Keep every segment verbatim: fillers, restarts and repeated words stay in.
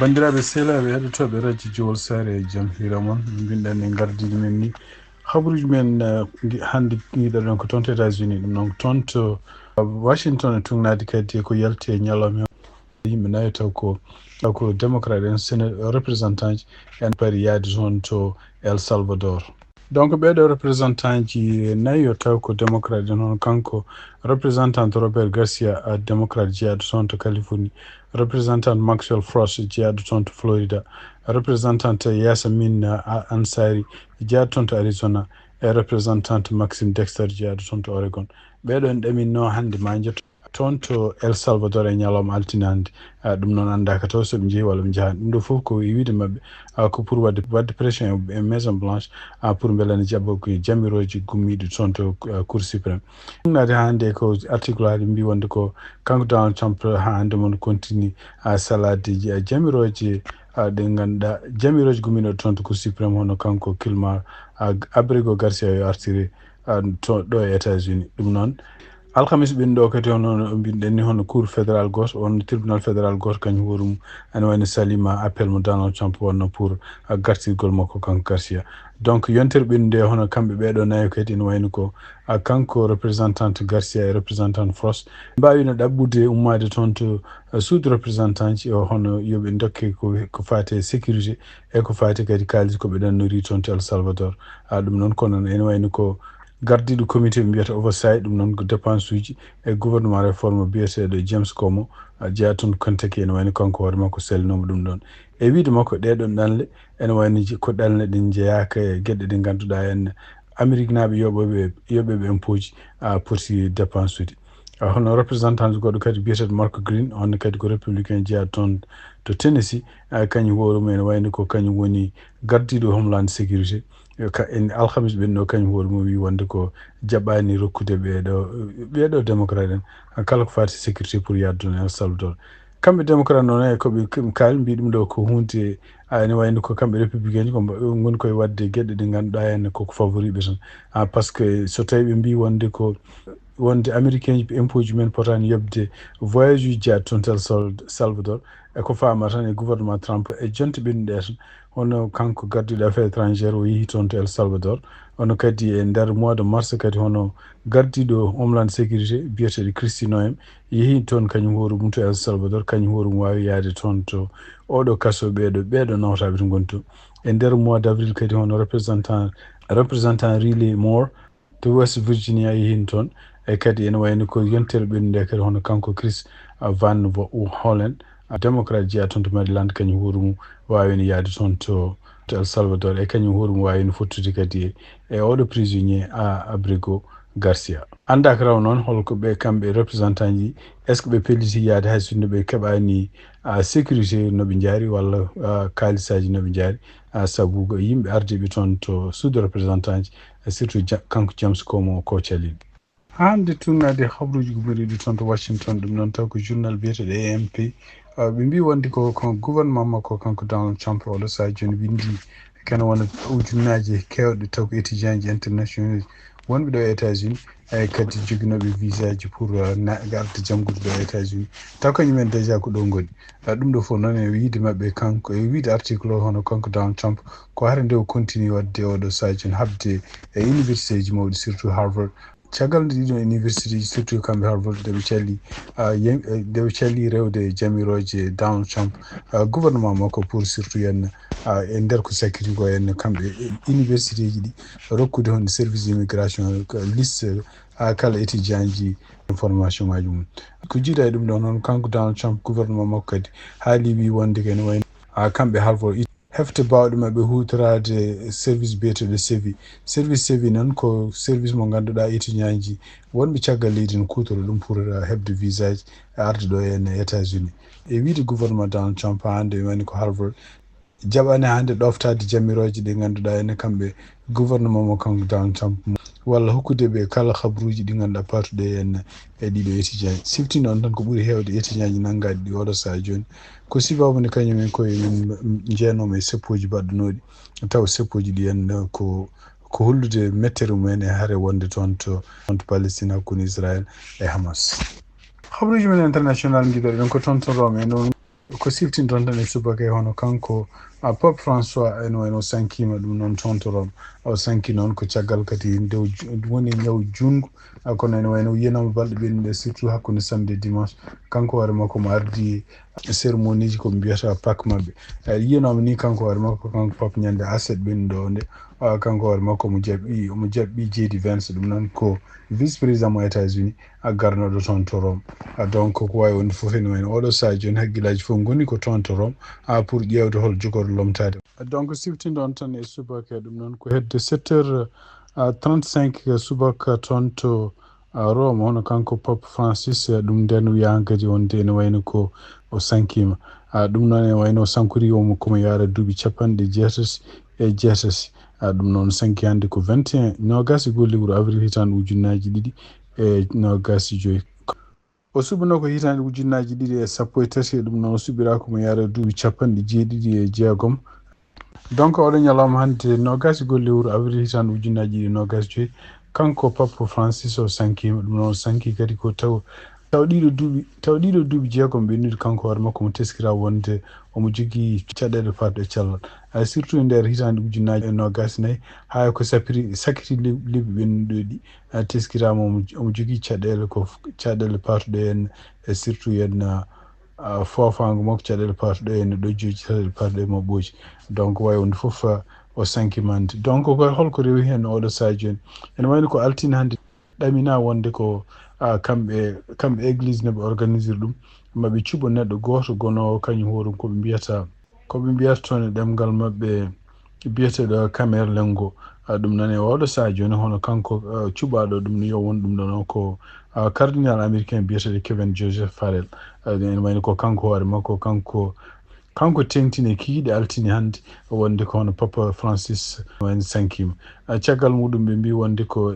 Banndiraaɓe sehlaaɓe heɗotooɓe radio Jowol Saare, e jam hiira mon. Mbinɗen e ngardiiɗi men ni, habaruuji men, eh, ndi hannde ngiɗoɗen ko toon to États-Unis, ɗum noon toon to, eh, Washington e tugnaade kadi ko yalti e ñalawma. Yimɓe nayo taw ko, taw ko démocrate en, sene représentant en pari yaade toon to El Salvador. Donc ɓeeɗo représentant ji nayo taw ko démocrate en, hono kanko représentant Robert Garcia, a démocrate jeyaaɗo toon to Californie, représentant Maxwell Frost jeyaaɗo toon to Florida, représentant Yasamin, a, Ansari jeyaaɗo toon to Arizona, e représentant Maxime Dexter jeyaaɗo toon to Oregon. Ɓeeɗo en ɗaminno hannde ma njetto toon to El Salvador e ñalawma altine hannde. Ah, ɗum noon anndaaka taw so ɓe njehi walla ɓe njahaani. Ɗum ɗo fof ko e wiyde maɓɓe, ah, ko pour waɗde, waɗde pression e, e Maison Blanche, ah, pour mbele ne jaɓa ko jamirooji gummiiɗi toon to, ah, Cour suprême. Ɗum naati haa hannde ko article haaji mbi wonde ko kanko Donald Trump haa hannde mon continue, ah, salaade ji, ah, jamirooji, ah, ɗe ngannduɗaa, jamirooji gummiiɗo toon to Cour suprême, hono kanko Kilmar, ah, Abrego Garcia yo artire, ah, to, ɗo e États-Unis. Ɗum noon, alhamis ɓennuɗo kadi, hono no mbinɗen ni, hono cour fédéral gooto, on tribunal fédéral gooto, kañum hoore mum ene wayno salima appel mo Donald Trump wonno pour, ah, gartirgol makko kanko Garcia. Donc, yontere ɓennude, hono kamɓe ɓeeɗo nayo kadi ene wayno ko, ah, kanko représentant Garcia e représentant Frost mbaawino ɗaɓɓude ummaade toon to, ah, suudu représentant ji o, hono yo ɓe ndokke ko, ko faati e sécurité e ko faati kadi kaalis ko ɓe ɗannori toon to El Salvador. Ah, ɗum noon, kono ene wayno ko gardiiɗo comité ɓe mbiyata oversight, ɗum noon ko dépense uji e gouvernement réforme biyeteeɗo James Cuomo, ah, jeyaa toon Kentucky, ene wayno kanko hoore makko salinooma ɗum ɗoon. E wiyde makko, ɗee ɗoon ɗanle ene wayno je-, ko ɗanle ɗe njeyaaka e geɗe ɗe ngannduɗaa en Ameriknaaɓe yoɓooɓe, yoɓeeɓe impôt ji, ah, poti dépense ude. Ah, hono représentant goɗɗo kadi biyeteeɗo Marco Green, on ne kadi ko républicain jeyaaɗo toon to Tennessee, ah, kañum hoore mum ene wayno ko kañum woni gardiiɗo Homeland Security. Eh, ka, en alhamis ɓennuɗo kañum hoore mum wi wonde ko jaɓaani rokkude ɓeeɗo, ɓeeɗo démocrate en, ah, kala ko faati sécurité pour yaade toon El Salvador. Kamɓe démocrate noon, e ko ɓe, ko ɓe kaali, mbi ɗum ɗo ko huunde, ah, ene wayno ko kamɓe républicain ji ko mba-, ngoni koye waɗde geɗe ɗe ngannduɗaa en ko, ko favori ɓe tan. Ah, par ce que so tawi ɓe mbi wonde ko, wonde américain ji, impôt ji men potaani yoɓde voyage uji jeyaaɗi toon to El Sal-, Salvador, e ko faama tan e gouvernement Trump e jonte ɓennuɗe tan, hono kanko gardiiɗo affaires étrangères o yehi toon to El Salvador, hono kadi e nder mois de mars kadi, hono gardiiɗo Homeland Security biyeteeɗo Kristi Noem yehi toon kañum hoore mum to El Salvador, kañum hoore mum waawi yaade toon to oɗo kaso ɓeeɗo, ɓeeɗo nawtaaɓe to ngoni to. E nder mois d' avril kadi, hono représentant, représentant Riley Moore to West Virginia yehi toon. E kadi ene wayno ko yontere ɓennude kadi, hono kanko Chris Van Hollen, démocrate jeyaaɗo toon to Maryland, kañum hoore mum waawino yaade toon to, to El Salvador, e kañum hoore mum waawino fottude kadi e, e oɗo prisonnier, a, Abrego Garcia. Anndaaka raw noon holko ɓe, kamɓe représentant ji, est ce que ɓe pelliti yaade hay sinno ɓe keɓaani, a, sécurité no ɓe njaari walla, a, kaalisaaji no ɓe njaari, a, sabu ko yimɓe ardiiɓe toon to suudu représentant ji, surtout Ja-, kanko James Cuomo ko caliɗo. Hannde tugnaade habruuji gummiiɗi toon to Washington, ɗum noon taw ko journal biyeteeɗo A M P. Ah, ɓe mbii wonde ko, ko gouvernement makko, kanko Donald Trump, oɗo sahaa jooni winndi kene wona ujunnaaje keewɗe, taw ko étudiant ji international wonɓe ɗo e États-Unis, e kadi joginooɓe visa ji pour, ah, na-, arde janngude ɗo e États-Unis. Taw kañum en déjà ko ɗo ngoni. Ah, ɗum ɗo fof noon e wiyde maɓɓe kanko, e wiyde article o, hono kanko Donald Trump, ko hare nde o continue waɗde oɗo sahaa jooni haɓde e université ji mawɗi, surtout Harvard. Caggal nde ɗiɗon université ji, surtout kamɓe Harvard, nde ɓe calli, ah, yem-, eh, nde ɓe calli rewde jamirooje Donald Trump, ah, gouvernement makko pour surtout yen, ah, e nder ko sakkiti ko yen kamɓe, eh, université ji ɗi rokkude hono service immigration, ko liste, ah, kala étudiant ji information ngaji mum. Ko jiida e ɗum ɗon, hono kanko Donald Trump gouvernement makko kadi haali wi wonde ko ene wayno, ah, kamɓe Harvard hefte baawɗe maɓɓe huutoraade service biyeteeɗo sevi. Service sevi noon ko service mo ngannduɗaa étudiant ji wonɓe caggal leydi no kuutora ɗum pour, uh, heɓde visa ji e arde ɗo e États-Unis. E wiyde gouvernement Donald Trump haa hannde, ɓe woni ko Harvard, jaɓaani hannde ɗoftaade jamirooje ɗe ngannduɗaa ene kamɓe gouvernement mo kanko Donald Trump, walla hokkude ɓe kala habruuji ɗi ngannduɗaa paatuɗe en e ɗiɗo étudiant ji. Sifti noon tan ko ɓuri heewde étudiant ji nanngaaɗi ɗi oɗo sahaa jooni. Ko sibabu nde kañum en koye men njeenoma e seppooji baɗɗunooɗi, taw seppooji ɗi en ko, ko hollude mettere mum en e hare wonde toon to, toon to Palestine hakkunde Israël e Hamas. Habruuji men international ngiɗoɗen ko toon to Rome en ɗon. Ko siftinton tan e subaka e hono kanko, a, Pope François, ene wayno o sankiima ɗum noon toon to Rome. O sanki noon ko caggal kadi nde o ju-, woni ñaw juutngu, a, kono ene wayno o yiyanaama balɗe ɓennuɗe, surtout hakkunde samedi e dimanche. Kanko hoore makko mo ardi cérémonieji ko mbiyata Pâques maɓɓe. A, yiyanaama ni kanko hoore makko, kanko Pape ñande aset ɓennuɗo o nde. A, kanko hoore makko mo jaɓɓi, mo jaɓɓi J D Vance, ɗum noon ko vice-président mo États-Unis, a, garnoɗo toon to Rome. A, donc ko wawi wonde fof ene wayno oɗo sahaa jooni hakkillaaji fof ngoni ko toon to Rome, a, pour ƴeewde hol jogorɗo lomtaade. A, donc siftindo on tan e subaka, ɗum noon ko hedde sept heures, a, trente-cinq subaka toon to, a, Rome, hono kanko Pope Francis, a, ɗum nden wiyaama kadi wonde ene wayno ko o sankiima. A, ɗum noon ene wayno o sankori omo komo yaara duuɓi capanɗe jeetati e jeetati. A, ɗum noon sanki hannde ko vingt et un, noogaas e goo lewru avril hitaande ujunnaaji ɗiɗi e noogaas e joy. O suɓunoo ko hitaande ujunnaaji ɗiɗi e sappo e tati, ɗum noon o suɓiraa ko mo yaara duuɓi capanɗe jeeɗiɗi e jeegom. Donc oɗo ñalawma hannde noogaas e goo lewru avril hitaande ujunnaaji ɗiɗi e noogaas e joy, kanko Pape Francis o sankiima, ɗum noon o sanki kadi ko taw, taw ɗiɗo duuɓi, taw ɗiɗo duuɓi jeegom ɓennuɗi kanko hoore makko mo teskiraa wonde omo jogii caɗeele paatɗe e cellal. A, surtout e nder hitaande ujunnaaji e noogaas e nayi, haa ko sapiri, sakiti le-, lebbi ɓennuɗi ɗi, a, teskiraama omo, omo jogii caɗeele ko f-, caɗeele paatuɗe en, e surtout en, a, a, foofaango makko, caɗeele paatuɗe en, ɗojjooji, caɗeele paatuɗe e maɓɓooji. Donc wayi wonde fof, a, o sankiima hannde. Donc ko holko rewi heen oɗo sahaa jooni? Ene wayno ko altine hannde. Ɗaminaa wonde ko, a, kamɓe, kamɓe église no ɓe organisir ɗum, ma ɓe cuɓo neɗɗo gooto gonoowo kañum hoore ko ɓe mbiyata, ko ɓe mbiyata toon e ɗemngal maɓɓe biyeteeɗo Kamerlengo. A, ɗum noon e oɗo sahaa jooni hono kanko, a, cuɓaaɗo ɗum no yo won ɗum ɗoon o ko, a, cardinal américain biyeteeɗo Kevin Joseph Farrell. A, ene wayno ko kanko hoore makko, kanko, kanko teeŋtini e kikiiɗe altine hannde wonde ko hono Papa Francis wayno sankiima. A, caggal muɗum ɓe mbii wonde ko,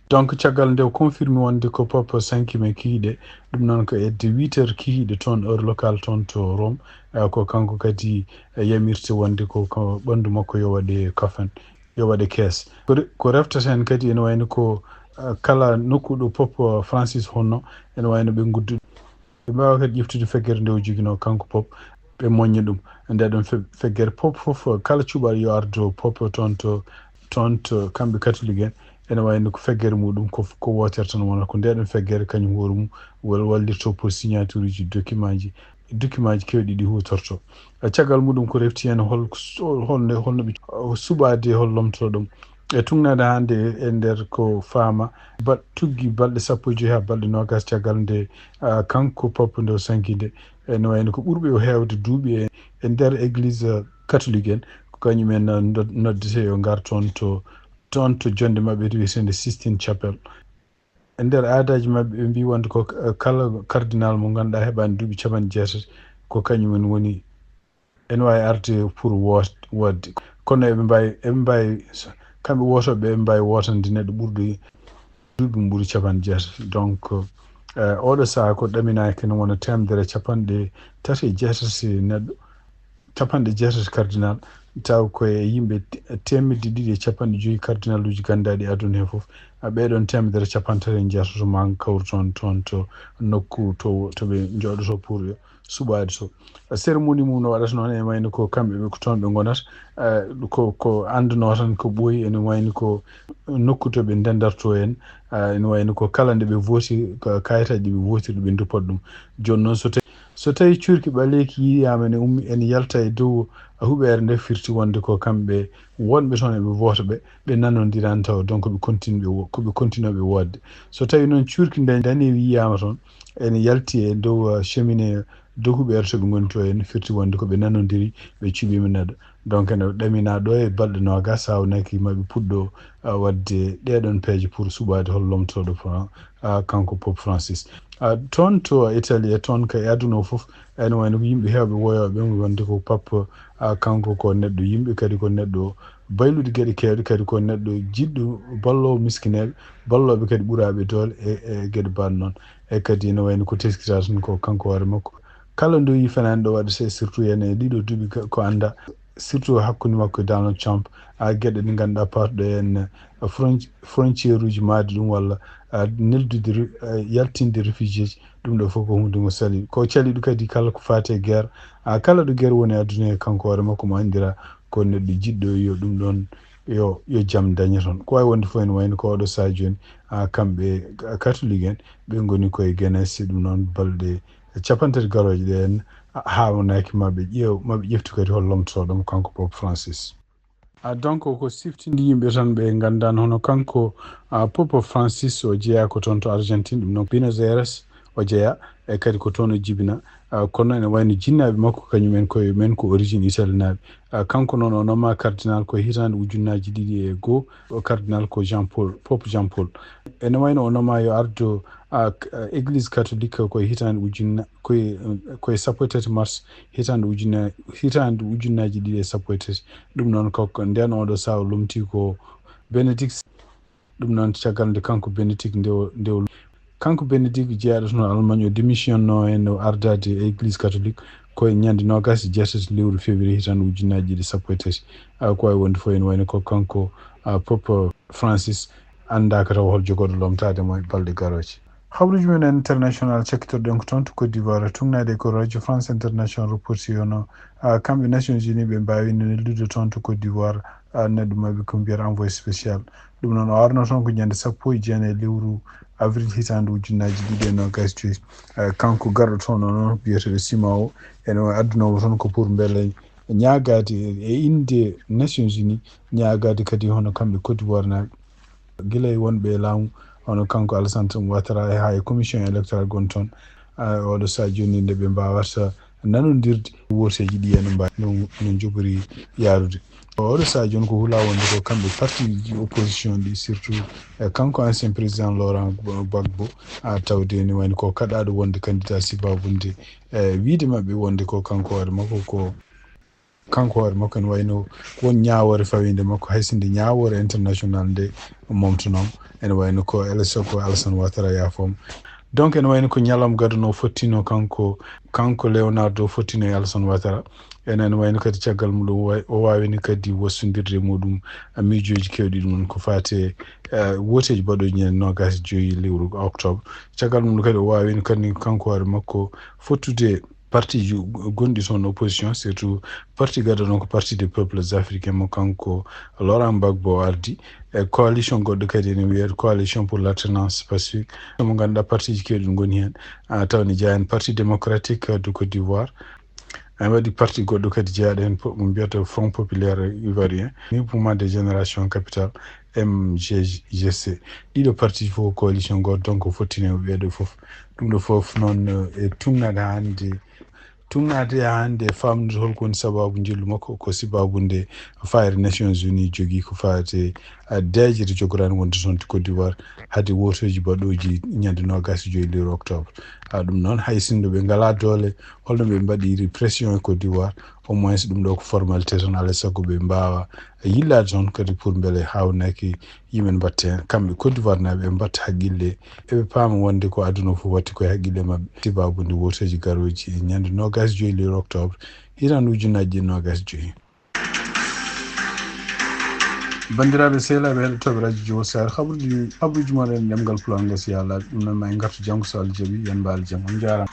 donc caggal nde o confirme wonde ko Papa sankiima e kikiiɗe, ɗum noon ko hedde huit heures kikiiɗe toon, heure locale toon to Rome. A, ko kanko kadi, a, yamirta wonde ko, ko ɓanndu makko yo waɗe kafen, yo waɗe kees. Ko re-, ko reftata heen kadi ene wayno ko, a, kala nokku ɗo Papa Francis honno, ene wayno ɓe nguddu. Ɓe mbaawa kadi ƴeftude feggere nde o joginoo kanko Pop, ɓe moñña ɗum. Nde ɗum fe-, feggere Pop fof, kala cuɓaaɗo yo ardo Pop toon to, toon to kamɓe katolik en, ene wayno ko feggere muɗum ko, ko wootere tan wonata. Ko nde ɗum feggere kañum hoore mum wal-, wallirto pour signature uji document ji, document ji kewɗi ɗi huutorto. E caggal muɗum ko refti heen hol, hol nde, holno ɓe suɓaade, hol lomtotoo ɗum. E tugnaade hannde e nder ko faama, ba-, tuggi balɗe sappo e joy haa balɗe noogaas caggal nde, a, kanko Pop nde o sanki nde. E no wayno ko ɓurɓe o heewde duuɓi e, e nder église, a, catholique en, ko kañum en, a, nod-, noddetee yo ngar toon to, toon to jonnde maɓɓe to wiyeteende Sistine Chapel. E nder aadaaji maɓɓe, ɓe mbii wonde ko, a, kala cardinal mo ngannduɗaa heɓaani duuɓi capanɗe jeetati, ko kañum en woni ene waawi arde pour woot-, wootde. Kono eɓe mbaawi, eɓe mbaawi, kamɓe wootooɓe, eɓe mbaawi wootande neɗɗo ɓurɗo duuɓi mum ɓuri capanɗe jeetati. Donc, eh, oɗo sahaa ko ɗaminaaki no wona teemedere e capanɗe tati e jeetati neɗɗo, capanɗe jeetati cardinal, taw ko e yimɓe te-, teemedde ɗiɗi e capanɗe joyi cardinal uji ganndaaɗi aduna he fof. A, ɓeɗon teemedere capanɗe tati en jeetato ma kawru toon, toon to nokku to, to ɓe njooɗoto pour suɓaade so. Cérémonie mum no waɗata noon, e wayno ko kamɓe ɓe ko toon ɓe ngonata, eh, ko, ko anndanoo tan ko ɓooyi, ene wayno ko nokku to ɓe ndenndartoo en, eh, ene wayno ko kala nde ɓe vooti, ko kayitaaji ɗi ɓe vootirɗi ɓe nduppata ɗum. Jooni noon so tawi, so tawi cuurki ɓaleeki yiyaama ene ummi, ene yalta e dow huɓeere nde, firti wonde ko kamɓe wonɓe toon eɓe voota ɓe, ɓe nanondirani taw, donc ɓe continue ɓe wo-, ko ɓe continue ɓe wootde. So tawi noon cuurki nde daneewi yiyaama toon, ene yalti e dow, uh, cheminée dow huɓeere to ɓe ngoni to en, firti wonde ko ɓe nanondiri, ɓe cuɓiima neɗɗo. Donc ene ɗaminaa ɗo e balɗe noogaas, saawnaki ma ɓe puɗɗo, uh, waɗde ɗeɗon peeje pour suɓaade hol lomtotooɗo Fran-, uh, kanko Pope Francis. Uh, toon to Italie e toon ka e aduna o fof, ene wayno ko yimɓe heewɓe woyooɓe mo wonde ko Pape, uh, kanko ko neɗɗo yimɓe, kadi ko neɗɗo bayluɗo geɗe keewɗe, kadi ko neɗɗo jiɗɗo balloowo miskineeɓe, ballooɓe kadi ɓuraaɓe doole e, e geɗe baaɗe noon. E kadi ene wayno ko teskiraa tan ko kanko hoore makko. Kala ndoyi fenaande ɗo waɗata, surtout ene e ɗiɗo duuɓi ka-, ko anndaa. surtout hakkunde makko e Donald Trump, a geɗe ɗe ngannduɗaa parɗo en frontière uji maadi ɗum walla neldude yaltinde réfugiéji. Ɗum ɗo fof ko hunde ngo sali ko caliɗo kadi kala ko faati e guerre, a kala ɗo guerre woni e aduna he kanko hoore makko mo anndira ko neɗɗo jiɗɗo yo ɗum ɗon yo yo jam dañe toon. Ko wawi wonde fof ene wayno ko oɗo saha joni, a kamɓe catholique en ɓe goni koye guenese ɗum noon balɗe capanɗe tati garoje ɗe en hawnaki maɓe ƴeew maɓe ƴeftu kadi hol lomtotoɗomo kanko pope francis. A donc ko siftinde yimɓe tan ɓe nganndan hono kanko a pope francis o jeeya ko toon to argentine ɗum noon buenos aires o jeeya e kadi ko toon o jibina. A kono ene wayno jinnaaɓe makko kañum en koye men ko origine italinaaɓe. A kanko noon o nooma cardinal ko hitaande ujunnaaji ɗiɗi e goo. O cardinal ko jean paul pope jean paul. Ene wayno o nooma yo ardo a église catholique koye hitaande ujunna koye koye sappo e tati mars hitaande ujunna hitaande ujunnaaji ɗiɗi e sappo e tati. Ɗum noon ko nden oɗo saha o lomti ko bénédict. Ɗum noon caggal nde kanko bénédict nde o nde o kanko bénédict jeyaɗo toon almagne o démissionno en o ardade e église catholique koye ñande nogas e jeetati lewru février hitaande ujunnaaji ɗiɗi sappo e tati. A ko wawi wonde fof ene wayno ko kanko a pope francis anndaka taw hol jogoɗo lomtade mo e balɗe garoje. Habruji men international cakkitorɗen ko toon to côte d'ivoire tugnade ko radio france international reporti yono a kamɓe nations unis ɓe mbawino neldude toon to côte d'ivoire. A neɗɗo maɓɓe ko mbiyata envoyé spécial. Ɗum noon o arno toon ko ñande sappo e jeenayi lewru avril hitaande ujunnaaji ɗiɗi e nogas joyi. Kanko garɗo toon o noon biyeteɗo sima o ene addunomo toon ko pour mbele ñaagaade e innde nations unis ñaagaade kadi hono kamɓe côte d'ivoire naaɓe gila e wonɓe e laamu hono kanko alassane ouattara e haa e commission électoral gon toon. Oɗo saha jooni nde ɓe mbawata nanondirde woteeji ɗi ene mbawi no jogori yaarude. Oɗo saha jooni ko hula wonde ko kamɓe parti ji opposition ɗi surtout e kanko ancien président laurent gbagbo a tawde ne wayno ko kaɗaɗo wonde candidat sibabunde e wiide maɓɓe wonde ko kanko hoore makko ko kanko hoore makko ene wayno won ñaawore fawinde makko hay so nde ñaawore international nde momtunoom ene wayno ko elso ko alassane ouattara yafoom. Donc ene wayno ko ñalawma gadano fottino kanko kanko leonardo fottino e alassane ouattara. Ene ene wayno kadi caggal muɗum o wawino kadi wassodirde e muɗum miijoji kewɗi ɗum noon ko fate woteji baɗoji ñande nogas joyi lewru octobre. Caggal mum kadi o wawino kadi kanko hoore makko fottude parti ji gonɗi toon opposition surtout parti gaɗa ɗon ko parti des peuples africain mo kanko laurent gbagbo ardi e coalition goɗɗo kadi ene wiyete coalition pour l'alternance pacifique mo ngannduɗaa parti ji kewɗi goni heen. Taw ne jeyaa heen parti démocratique de côte d'ivoire. Ene waɗi parti goɗɗo kadi jeyaɗo heen mo mbiyata front populaire ivoirien mouvement de génération capitale mggc. Ɗiɗo parti fof coalition goto donc fottine ɓeɗo fof. Ɗum ɗo fof noon e tunnade hannde tunnade hannde e famnude holko woni sababu njillu makko ko sababu nde fayre nations unis jogii ko fate deeƴere jogorani wonde toon to côte d'ivoire haade wotoji baɗoji ñande nogas e joyi lewru octobre. Ɗum noon hay sinno ɓe ngala doole holno ɓe mbaɗiri pression e côte d'ivoire au moins ɗum ɗo ko formalité toon alay saago ɓe mbawa yillaade toon kadi pour beele hawnaki yimɓe mbatta heen kamɓe côte d'ivoire naɓe ɓe mbatta haqqille eɓe paama wonde ko aduna fof watti koye haqqille maɓɓe sibabude woteji garoji e ñande nogas joyi lewru octobre hitan ujunnaji ɗi nogas joyi. Bandiraɓe sehlaɓe heɗotoɓe radio jiwo sar habruji habruji moɗon ɗemgal pulangos yala ɗum noon ma en gartu janggo so allah jaaɓi yen mbaali jam on jarama.